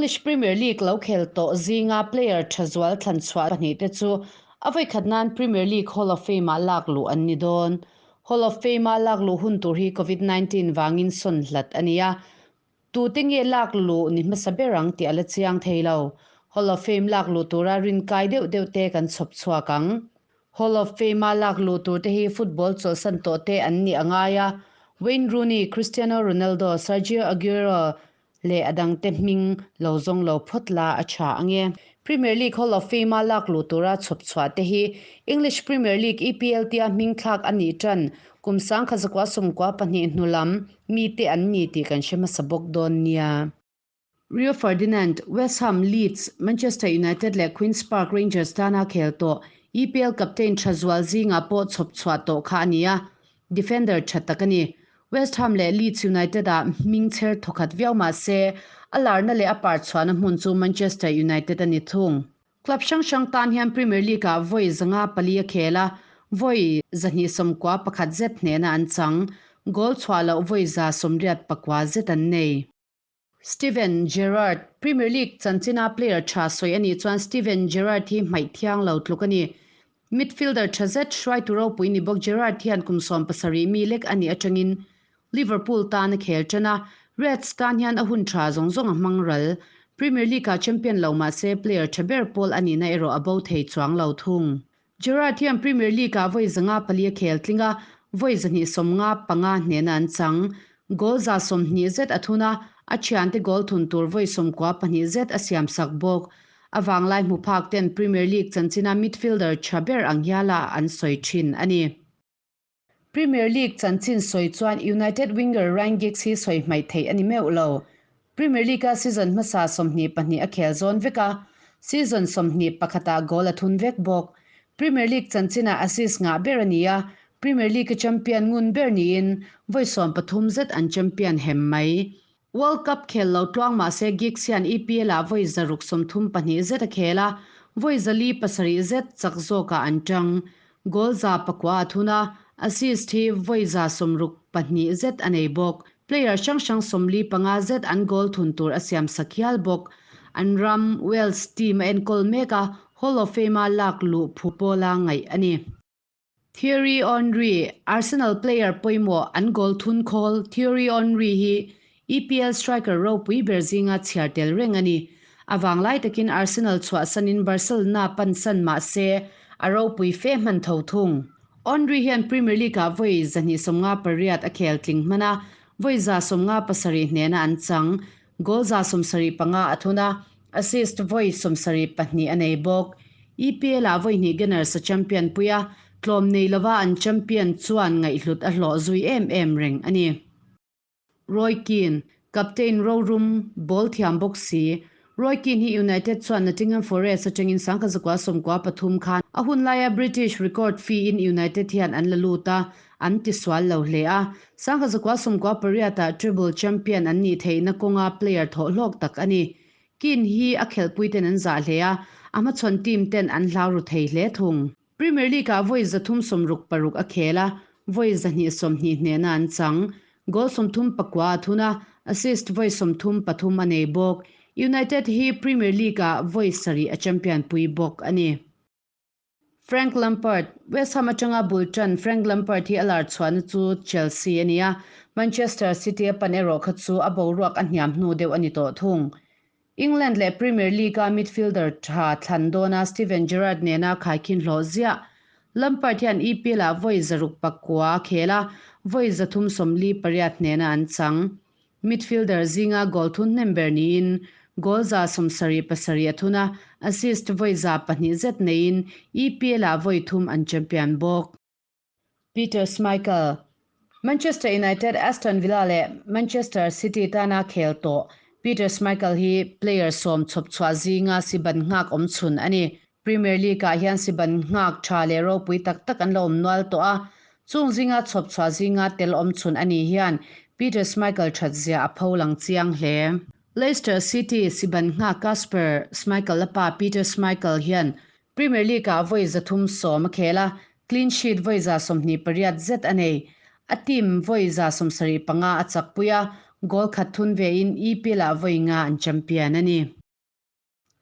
English Premier League lo khel tawh zinga player tha zual thlan chhuah pahnihte chu a vawikhat nan Premier League Hall of Fame-ah lak luh an ni dawn. Hall of Fame-a lak luh hun tur hi Covid 19 vangin sawn hlat a ni a, tute nge lak luh ni hmasa ber ang tih a la chiang thei lo. Hall of Fame lak luh tura rinkai deuh deuh te kan chhawp chhuak ang. Hall of Fame-a lak luh tur te hi football chawlhsan tawh te an nih a ngai a, Wayne Rooney, Cristiano Ronaldo, Sergio Aguero leh a dangte hming lo zawng lo phawt la a tha ang e. Premier League Hall of Fame-a lak luh tura chhawp chhuah te hi English Premier League, EPL, tia hming thlak a nih tan kum 1992 hnu lam mite an ni tih kan hre hmasa bawk dawn nia. Rio Ferdinand, West Ham, Leeds, Manchester United leh Queens Park Rangers tana khel tawh EPL captain tha zual zingah pawh chhawp chhuah tawh kha a ni a, defender tha tak a ni. West Ham leh Leeds United-ah hming chher thawkhat viau mah se, a larna leh a par chhuahna hmun chu Manchester United a ni thung. Club hrang hrang tan hian Premier League-ah vawi 504 a khel a, vawi 291 zet hnehna an chang. Goal chhuah loh vawi 189 zet an nei. Steven Gerrard, Premier League chanchina player tha sawi a nih chuan Steven Gerrard hi hmaih thiang lo tluk a ni. Midfielder tha zet hruaitu ropui ni bawk Gerrard hian kum 70 mi lek a nih atangin Liverpool tan a khel tan a, Reds tan hian a hun tha zawng zawng a hmang ral. Premier League-ah champion lo mah se player tha ber pawl a nihna erawh a bo thei chuang lo thung. Gerrard hian Premier League-ah vawi 504 a khel tling a, vawi 255 hnehna an chang. Goal 120 zet a thun a, a thiante goal thun tur vawi 92 zet a siamsak bawk. A vanglai hmu phak ten Premier League chanchina midfielder tha ber ang hiala an sawi thin a ni. Premier League chanchin sawi chuan United winger Ryan Giggs hi sawi hmaih theih a ni meuh lo. Premier League-a season hmasa 22 a khel zawn vek a, season 21-ah goal a thun vek bawk. Premier League chanchinah assist ngah ber a ni a, Premier League-a champion ngun ber niin vawi 13 zet an champion hem mai. World Cup khel lo tluang mah se Giggs hian EPL-ah vawi 632 zet a khel a, vawi 407 zet chak zawkah an tang. Goal 900 a thun a, assist hi vawi 62 zet a nei bawk. Player hrang hrang 45 zet an goal thun tur a siam sak hial bawk. An ram, Wales, team a enkawl mek a, Hall of Fame-a lak luh phu pawla ngaih a ni. Thierry Henry, Arsenal player pawimawh an goal thun khawl Thierry Henry hi EPL striker ropui ber zinga chhiar tel reng a ni. A vanglai takin Arsenal chhuahsanin Barcelona pansan mah se a ropui fe hman tho thung. Henry hian Premier League-ah vawi 258 a khel tling hman a, vawi 157 hnehna an chang. Goal 75 a thun a, assist vawi 72 a nei bawk. EPL-ah vawi hnih Gunners a champion pui a, tlawm nei lova an champion chuan ngaihhlut a hlawh zui em em reng a ni. Roy Keane, Captain rorum, ball thiam bawk si. Roy Keane hi United chuan Nottingham Forest atangin 1993 khan a hun laia British record fee in United hian an la lut a, an tisual lo hle a. 1998 ah treble champion an nih theihna kawnga player thawh hlawk tak a ni. Keane hi a khelhpui ten an zah hle a, a hmachhawn team ten an hlau ru thei hle thung. Premier League-ah vawi 366 a khel a, vawi 220 hnehna an chang. Goal 39 a thun a, assist vawi 33 a nei bawk. United hi Premier League-ah vawi 7 a champion pui bawk a ni. Frank Lampard, West Ham atanga bul tan Frank Lampard hi a lar chhuahna chu Chelsea a ni a, Manchester City a pan erawh kha chu a boruak a hniam hnu deuh a ni tawh thung. England leh Premier League-a midfielder tha thlan dawna Steven Gerrard nena khaikhin hlawh ziah. Lampard hian EPL-ah vawi 609 a khel a, vawi 348 hnehna an chang. Midfielder zinga goal thun hnem ber niin goal 77 a thun a, assist vawi 200 zet neiin EPL-ah vawi thum an champion bawk. Peter Schmeichel, Manchester United, Aston Villa leh Manchester City tana khel tawh Peter Schmeichel hi player sawm chhawp chhuah zinga siban nghak awm chhun a ni. Premier League-ah hian siban nghak tha leh ropui tak tak an la awm nual tawh a, chung zinga chhawp chhuah zinga tel awm chhun a ni hian Peter Schmeichel that zia a pho lang chiang hle. Leicester City siban nghak Kasper Schmeichel a pa Peter Schmeichel hian Premier League-ah vawi 310 a khel a, clean sheet vawi 28 zet a nei. A team vawi 75 a chakpui a, goal khat thun vein EPL-ah vawi nga an champion a ni.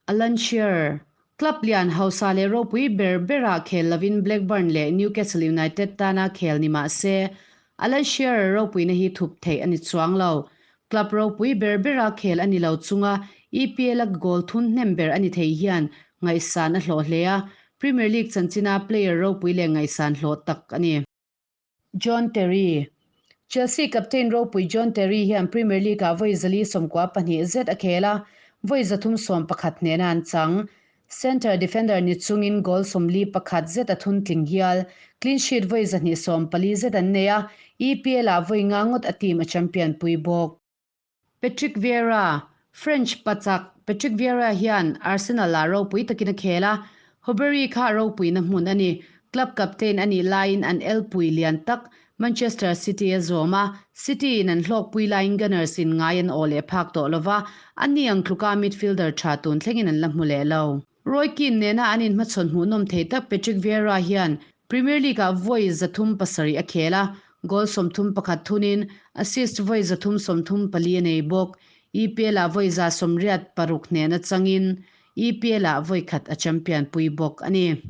Alan Shearer, Club lian hausa leh ropui ber berah khel lovin Blackburn leh Newcastle United tana khel ni mah se, Alan Shearer ropuina hi thup theih a ni chuang lo. Club ropui ber bera khel a ni lo chunga EPL-a goal thun hnem ber a ni thei hian ngaihsan a hlawh hle a, Premier League chanchina player ropui leh ngaihsan hlawh tak a ni. John Terry, Chelsea captain ropui John Terry hian Premier League-ah vawi 492 zet a khel a, vawi 311 hnehna an chang. Centre defender ni chungin goal 41 zet a thun tling hial. Clean sheet vawi 240 zet an nei a, EPL-ah vawi nga ngawt a team a champion pui bawk. Patrick Vieira, French pachak Patrick Vieira hian Arsenal-ah ropui takin a khel a, Hawbury kha ropuina hmun a ni. Club captain a nih laiin an elpui lian tak Manchester City a zawm a, City in an hlawkpui laiin Gunners in ngai an aw leh phak tawh lova, a ni ang tluka midfielder tha tun thlengin an la hmu leh lo. Roy Keane nena an inhmachhawn hmuhnawm thei tak Patrick Vieira hian Premier League-ah vawi 307 a khel a, goal 31 thunin assist vawi 334 a nei bawk. EPL-ah vawi 186 hnehna changin EPL-ah vawi khat a champion pui bawk a ni.